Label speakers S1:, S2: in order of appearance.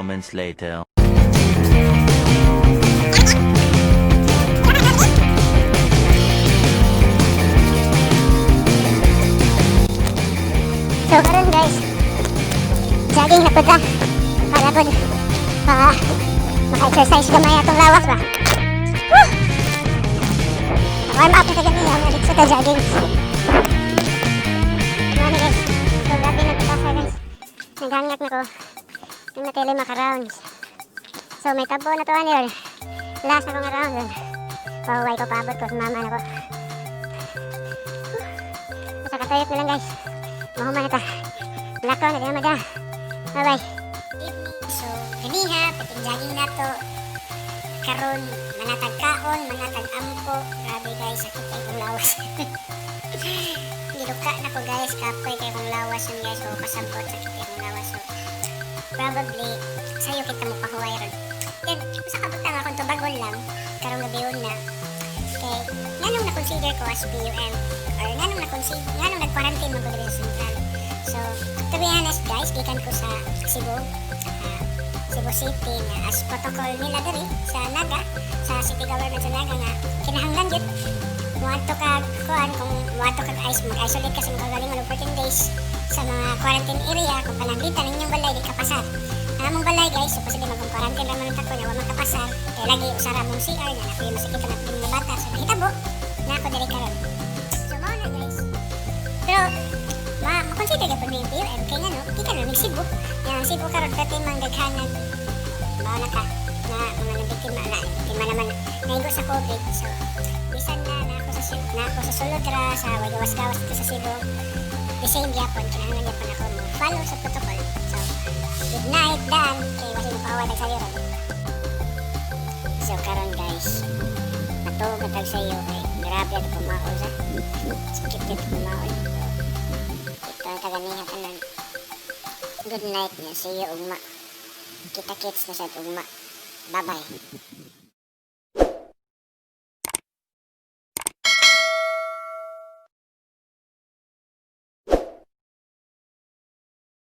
S1: Moments later.
S2: So karon guys, jogging na pud ta. Para pud maka-exercise gamay atong lawas ba. Woo! Warm up na ta gani, ang dito ta jogging. Mao ni guys. So grabe na pagkasa guys. Naghangak na ko. Nang natili maka-rounds. So may tabo na to ani or last na ko nga round. Pahuway ko, paabot ko sa mama na ko. Basta katayot na lang guys. Mahuman na ta. Lakaw na di mada. Bye bye.
S3: Evening. So, ganiha, pating jogging na to. Karon, manatag kaon, manatag ampo. Grabe guys, sakit kay kong lawas. Giluka na ko guys, kapoy kay kong lawas yun guys. O kasabot, sakit kay kong lawas. So, probably, sayo kita mo pahuway ron. Then, usa ka butang akong tubagon lang, karong gabi na. Kay, nganong na-consider ko as PUM, or nganong na-consider, nganong nag-quarantine man ko diri sa Central. So, to be honest guys, gikan ko sa Cebu, Cebu City nga as protocol nila diri sa Naga, sa city government sa Naga nga kinahanglan gyud muadto ka kuan kung muadto ka ice mag-isolate ka sa imong kaugalingon og 14 days sa mga quarantine area kung pananglitan inyong balay di ka pasar. Ang among balay guys, supposedly mag-quarantine ra man ta ko nya wa makapasar kay lagi usara mong CR nga na masakitan na mga bata, so nahitabo na ako diri karon. So mao na guys. Pero ma ma-consider gyapon mi yung PUM kay ngano gikan ra mig Cebu. Nya ang Cebu karon pwede man daghanan mao na ka na mga nabiktima na biktima naman naigo sa COVID. So bisan na na ako sa na ako sa sulod ra sa way gawas-gawas dito sa Cebu, the same gyapon, kinahanglan gyapon ako mo follow sa protocol. So good night dan kay wasi mo pahuway tag sayo ron. So karon guys, matuog na tag sayo kay grabe ato pamaol sa sakit dito pamaol. So ito ang taganiha tanan. Good night niya. See you ugma. Kita kits na sa ugma. Bye bye.